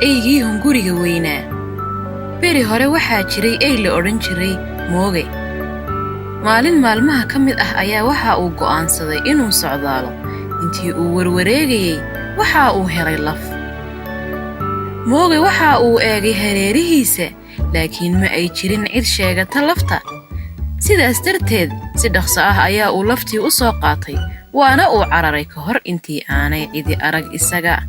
Eygii hunguriga weynaa. Beri hore waxaa jiray ey la odhan jiray Mooge. Maalin maalmaha ka mid ah ayaa waxa uu go'aansaday inuu socdaalo. Intii uu warwareegayey waxa uu helay laf. Mooge waxa uu eegay hareerihiisa, laakiin ma ay jirin cid sheegata lafta. Sidaas darteed si dhaqso ah ayaa uu laftii u soo qaatay, waana uu cararay ka hor intii aanay cidi arag isaga.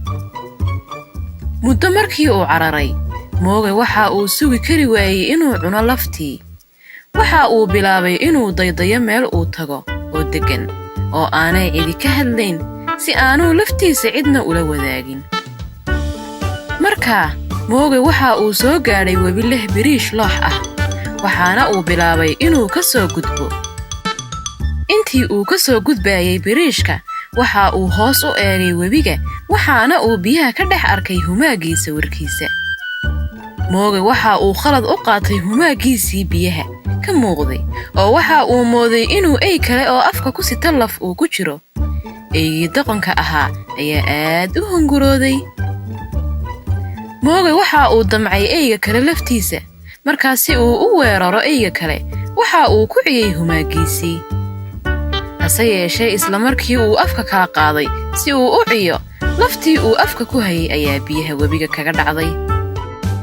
Muddo markii uu cararay, Mooge waxa uu sugi kari waayey inuu cuno laftii. Waxa uu bilaabay inuu daydayo meel uu tago oo deggan oo aanay cidi ka hadlayn si aanuu laftiisa cidna ula wadaagin. Markaa Mooge waxa uu soo gaadhay webi leh biriish loox ah, waxaana uu bilaabay inuu ka soo gudbo. Intii uu ka soo gudbayay biriishka, waxa uu hoos u eegay webiga, waxaana uu biyaha ka dhex arkay humaaggii sawirkiisa. Mooge waxa uu khalad u qaatay humaaggiisii biyaha ka muuqday oo waxa uu mooday inuu ey kale oo afka ku sita laf uu ku jiro. Eygii doqonka ahaa ayaa aad u hungurooday. Mooge waxa uu damcay eyga kale laftiisa, markaas si uu u weeraro eyga kale waxa uu ku ciyey humaaggiisii. Hase yeeshee isla markii uu afka kala qaaday si uu u ciyo, laftii uu afka ku hayay ayaa biyaha webiga kaga dhacday.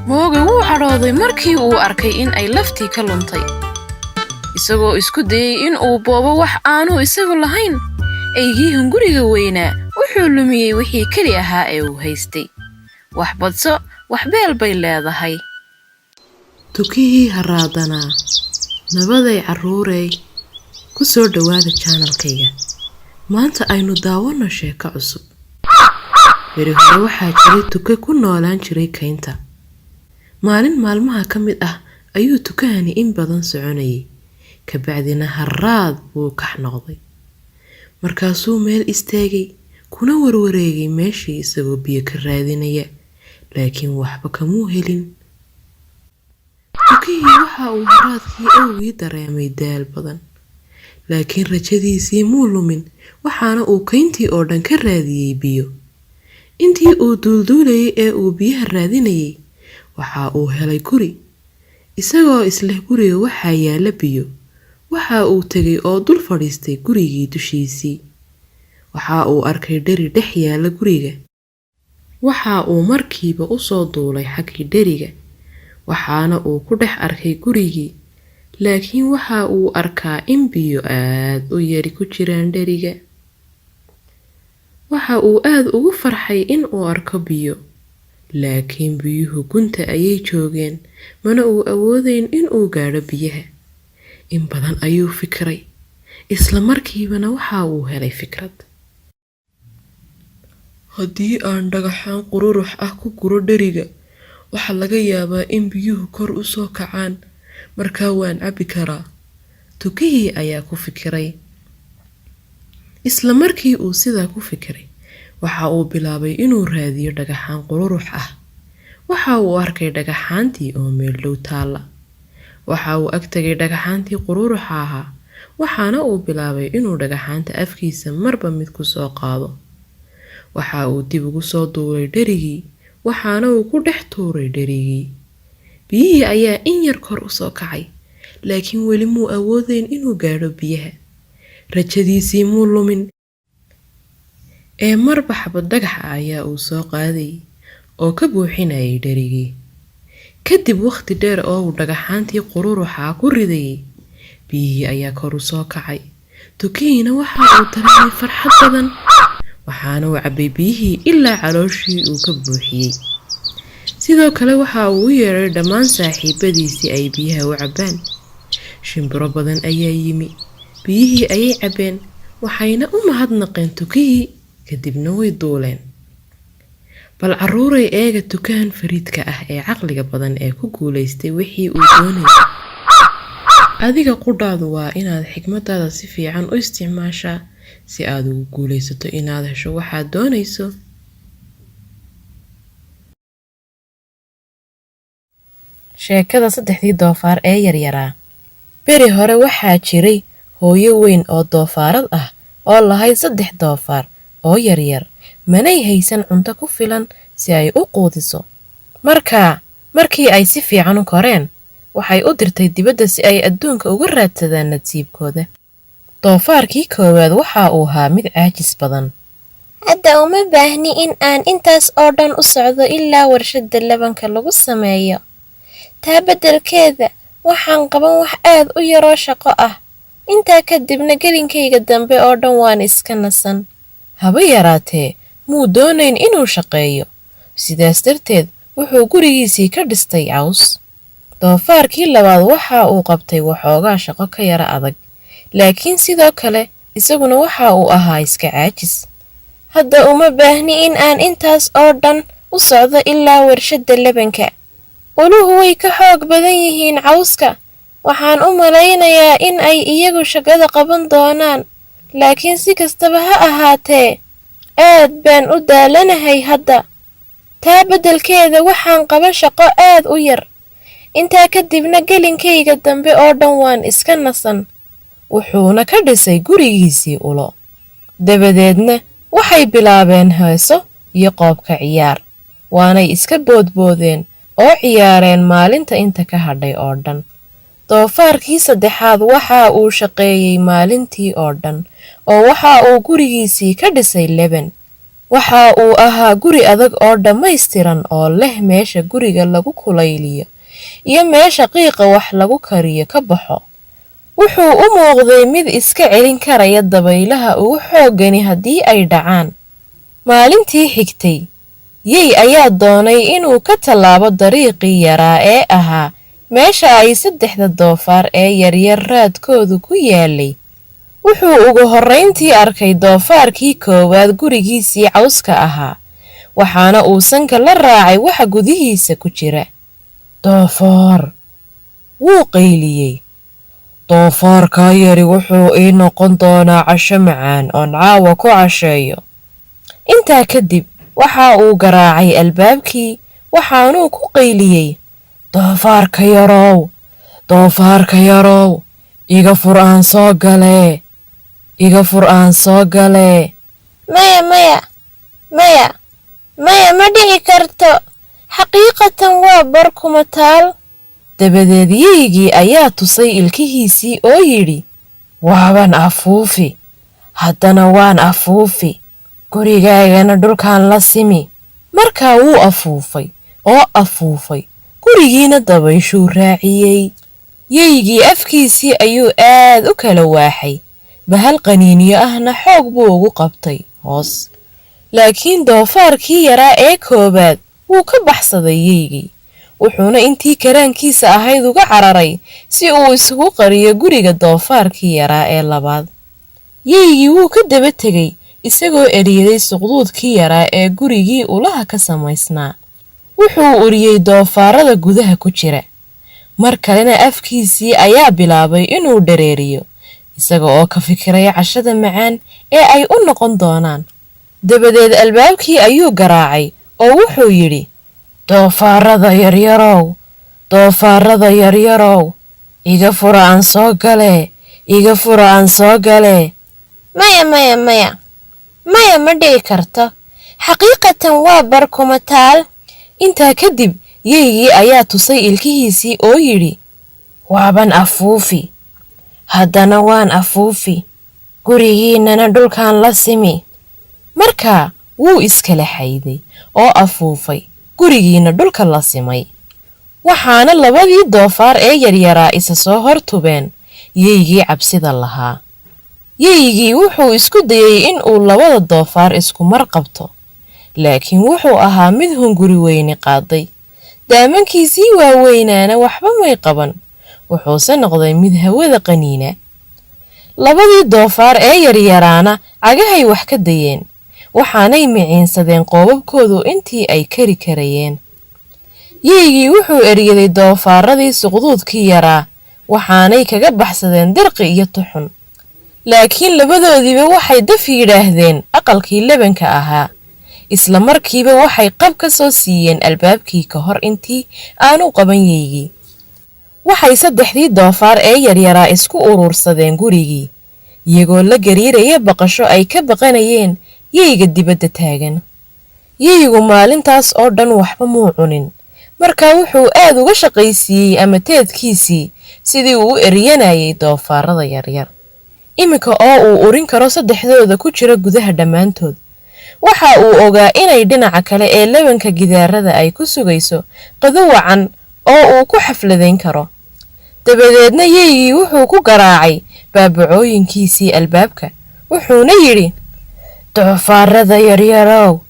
Mooge wuu cadhooday markii uu arkay in ay laftii ka luntay. Isagoo isku dayey in uu boobo wax aanu isagu lahayn, eygii hunguriga weynaa wuxuu lumiyey wixii keli ahaa ee uu haystay. Wax badso, wax beel bay leedahay. Tukihii haraadanaa. Nabaday carruurey, ku soo dhowaada channelkayga. Maanta aynu daawano sheeko cusub. Beri hore waxaa jiray tuke ku noolaan jiray kaynta. Maalin maalmaha ka mid ah ayuu tukahani in badan soconayay, kabacdina harraad buu kax noqday. Markaasuu meel istaagay, kuna warwareegay meeshii isagoo biyo ka raadinaya, laakiin waxba kamuu helin. Tukihii waxa uu harraadkii awgii dareemay daal badan, laakiin rajadiisii muu lumin, waxaana uu kayntii oo dhan ka raadiyey biyo. Intii uu duulduulayay ee uu biyaha raadinayay, waxa uu helay guri. Isagoo isleh guriga waxaa yaalla biyo, waxa uu tegay oo dul fadhiistay gurigii dushiisii. Waxa uu arkay dheri dhex yaalla guriga. Waxa uu markiiba u soo duulay xaggii dheriga, waxaana uu ku dhex arkay gurigii, laakiin waxa uu arkaa in biyo aad u yari ku jiraan dheriga. Waxa uu aad ugu farxay in uu arko biyo, laakiin biyuhu gunta ayay joogeen, mana uu awoodayn in uu gaadho biyaha. In badan ayuu fikiray, isla markiibana waxa uu helay fikrad. Haddii aan dhagaxaan qururux ah ku guro dheriga, waxaa laga yaabaa in biyuhu kor u soo kacaan, markaa waan cabbi karaa. Tukihii ayaa ku fikiray. Isla markii uu sidaa ku fikiray, waxa uu bilaabay inuu raadiyo dhagaxaan qururux ah. Waxa uu arkay dhagaxaantii oo meel dhow taalla. Waxa uu ag tegay dhagaxaantii qururuxa ahaa, waxaana uu bilaabay inuu dhagaxaanta afkiisa marba mid ku soo qaado. Waxa uu dib ugu soo duulay dherigii, waxaana uu ku dhex tuuray dherigii. Biyihii ayaa in yar kor u soo kacay, laakiin weli muu awoodayn inuu gaadho biyaha. Rajadiisii muu lumin ee marba xabad dhagax ah ayaa uu soo qaadayay oo ka buuxinayay dherigii. Kadib wakhti dheer oo uu dhagaxaantii qururuxa ku ridayay, biyihii ayaa kor u soo kacay. Tukihiina waxa uu dareemay farxad badan, waxaana uu cabbay biyihii ilaa calooshii uu ka buuxiyey. Sidoo kale waxa uu u yeedhay dhammaan saaxiibadii si ay biyaha u cabbaan. Shimbiro badan ayaa yimi, biyihii ayay cabbeen, waxayna u mahadnaqeen tukihii, kadibna way duuleen. Bal carruuray eega tukahan fariidka ah ee caqliga badan ee ku guulaystay wixii uu doonayay. Adiga qudhaadu waa inaad xikmadaada si fiican u isticmaashaa si aad ugu guulaysato inaad hesho waxaad doonayso. Sheekada saddexdii doofaar ee yaryaraa. Beri hore waxaa jiray hooyo weyn oo doofaarad ah oo lahayd saddex doofaar oo yaryar, manay haysan cunto ku filan si ay u quudiso. Markaa markii ay si fiican u koreen, waxay u dirtay dibadda si ay adduunka uga raadsadaan nasiibkooda. Doofaarkii koowaad waxa uu ahaa mid caajis badan. Hadda uma baahni in aan intaas oo dhan u socdo ilaa warshadda labanka lagu sameeyo. Taa beddelkeeda, waxaan qaban wax aad u yaroo shaqo ah. Intaa kadibna gelinkayga dambe oo dhan waan iska nasan. Haba yaraatee, muu doonayn inuu shaqeeyo. Sidaas darteed, wuxuu gurigiisii ka dhistay caws. Doofaarkii labaad waxa uu qabtay waxoogaa shaqo ka yara adag, laakiin sidoo kale isaguna waxa uu ahaa iska caajis. Hadda uma baahni in aan intaas oo dhan u socdo ilaa warshadda labanka. Uluhu way ka xoog badan yihiin cawska. Waxaan u malaynayaa in ay iyagu shaqada qaban doonaan, laakiin si kastaba ha ahaatee, aad baan u daalanahay hadda. Taa beddelkeeda waxaan qaban shaqo aad u yar. Intaa kadibna gelinkayga dambe oo dhan waan iska nasan. Wuxuuna ka dhisay gurigiisii ulo. Dabadeedna waxay bilaabeen heeso iyo qoobka ciyaar. Waanay iska boodboodeen oo ciyaareen maalinta inta ka hadhay oo dhan. Doofaarkii saddexaad waxa uu shaqeeyey maalintii oo dhan oo waxa uu gurigiisii ka dhisay leben. Waxa uu ahaa guri adag oo dhammaystiran oo leh meesha guriga lagu kulayliyo iyo meesha qiiqa wax lagu kariyo ka baxo. Wuxuu u muuqday mid iska celin karaya dabaylaha ugu xooggani haddii ay dhacaan. Maalintii xigtay, yey ayaa doonay inuu ka tallaabo dariiqii yaraa ee ahaa meesha ay saddexda doofaar ee yaryar raadkoodu ku yaalay. Wuxuu ugu horrayntii arkay doofaarkii koowaad gurigiisii cawska ahaa, waxaana uu sanka la raacay waxa gudihiisa ku jira. Doofaar! Wuu qayliyey. Doofaarkaa yari wuxuu ii noqon doonaa casho macaan oon caawa ku casheeyo. Intaa kadib waxa uu garaacay albaabkii, waxaanuu ku qayliyey, Doofaarka yarow, doofaarka yarow, iga fur aan soo galee, iga fur aan soo galee. Maya, maya, maya, maya, ma dhici karto. Xaqiiqatan waa bar kuma taal. Dabadeed yeygii ayaa tusay ilkihiisii oo yidhi, Waaban afuufi, haddana waan afuufi, gurigaagana dhulkaan la simi. Markaa wuu afuufay oo afuufay, gurigiina dabayshuu raaciyey. Yeygii afkiisii ayuu aad u kala waaxay, bahal qaniinyo ahna xoog buu ugu qabtay hoos. Laakiin doofaarkii yaraa ee koowaad wuu ka baxsaday yeygii, wuxuuna intii karaankiisa ahayd uga cararay si uu isugu qariyo guriga doofaarkii yaraa ee labaad. Yeygii wuu ka daba tegey isagoo eriyaday suqduudkii yaraa ee gurigii ulaha ka samaysnaa. Wuxuu uriyey doofaarada gudaha ku jira. Mar kalena afkiisii ayaa bilaabay inuu dhareeriyo, isaga oo ka fikiraya cashada macaan ee ay u noqon doonaan. Dabadeed albaabkii ayuu garaacay oo wuxuu yidhi, Doofaarada yaryarow, doofaarada yaryarow, iga fura aan soo galee, iga fura aan soo galee. Maya, maya, maya, maya, ma dhici karto. Xaqiiqatan waa bar kuma taal. Intaa kadib yeygii ayaa tusay ilkihiisii oo yidhi, Waaban afuufi, haddana waan afuufi, gurigiinnana dhulkaan la simi. Markaa wuu iskala xayday oo afuufay, gurigiina dhulka la simay. Waxaana labadii doofaar ee yaryaraa isa soo hor tubeen yeygii cabsida lahaa. Yeygii wuxuu isku dayey in uu labada doofaar isku mar qabto, laakiin wuxuu ahaa mid hunguri weyni qaaday. Daamankiisii waaweynaana waxba may qaban, wuxuuse noqday mid hawada qaniina. Labadii doofaar ee yaryaraana cagahay wax ka dayeen, waxaanay miciinsadeen qoobabkoodu intii ay kari karayeen. Yeygii wuxuu eryaday doofaaradii suqduudkii yaraa, waxaanay kaga baxsadeen dirqi iyo tuxun. Laakiin labadoodiiba waxay daf yidhaahdeen aqalkii lebanka ahaa. Isla markiiba waxay qab ka soo siiyeen albaabkii ka hor intii aanu qaban yeygii. Waxay saddexdii doofaar ee yaryaraa isku urursadeen gurigii, iyagoo la gariiraya baqasho ay ka baqanayeen yeyga dibadda taagan. Yeygu maalintaas oo dhan waxba muu cunin, Markaa wuxuu aad uga shaqaysiiyey amateedkiisii sidii uu u eryanayay doofaarada yaryar. Iminka oo uu urin karo saddexdooda ku jira gudaha dhammaantood. Waxa uu ogaa inay dhinaca kale ee lebanka gidaarada ay ku sugayso qado wacan oo uu ku xafladayn karo. Dabadeedna yeygii wuxuu ku garaacay baabacooyinkiisii albaabka, wuxuuna yidhi, "Doofaarada yaryarow,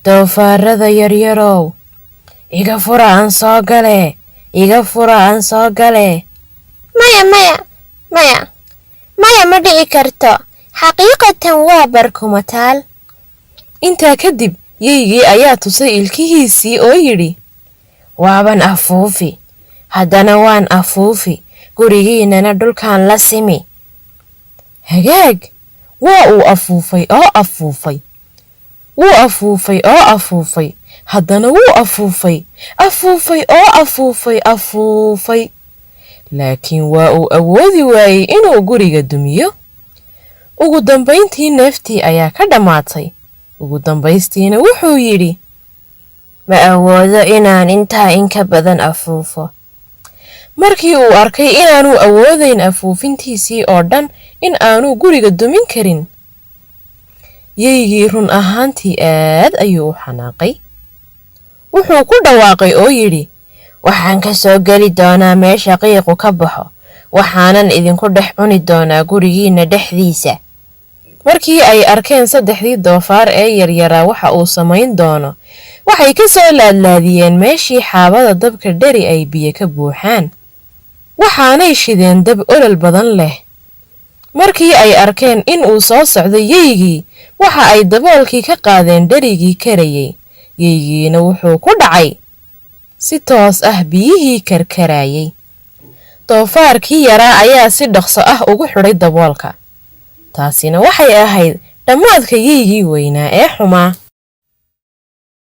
doofaarada yaryarow, iga fura aan soo gale, iga fura aan soo gale." Maya, maya, maya, maya, ma dhici karto. Xaqiiqatan waa barkumataal. Intaa kadib yeygii ayaa tusay ilkihiisii oo yidhi, "Waaban afuufi, haddana waan afuufi, gurigiinana dhulkaan la simi." Hagaag, waa uu afuufay oo afuufay. Wuu afuufay oo afuufay, haddana wuu afuufay, afuufay oo afuufay, afuufay. Laakiin waa uu awoodi waayey inuu guriga dumiyo. Ugu dambayntii neeftii ayaa ka dhammaatay. Ugu dambaystiina wuxuu yidhi, "Ma awoodo inaan intaa in ka badan afuufo." Markii uu arkay inaanu awoodayn afuufintiisii oo dhan in aanu guriga dumin karin, yeygii run ahaantii aad ayuu u xanaaqay. Wuxuu ku dhawaaqay oo yidhi, "Waxaan ka soo geli doonaa meesha qiiqu ka baxo, waxaanan idinku dhex cuni doonaa gurigiinna dhexdiisa." Markii ay arkeen saddexdii doofaar ee yaryaraa waxa uu samayn doono, waxay ka soo laadlaadiyeen meeshii xaabada dabka dheri ay biyo ka buuxaan. Waxaanay shideen dab olol badan leh. Markii ay arkeen in uu soo socdo yeygii, waxa ay daboolkii ka qaadeen dherigii karayay. Yeygiina wuxuu ku dhacay si toos ah biyihii karkarayay. Doofaarkii yaraa ayaa si dhaqso ah ugu xidhay daboolka. Taasina waxay ahayd dhammaadka yeygii weynaa ee xumaa.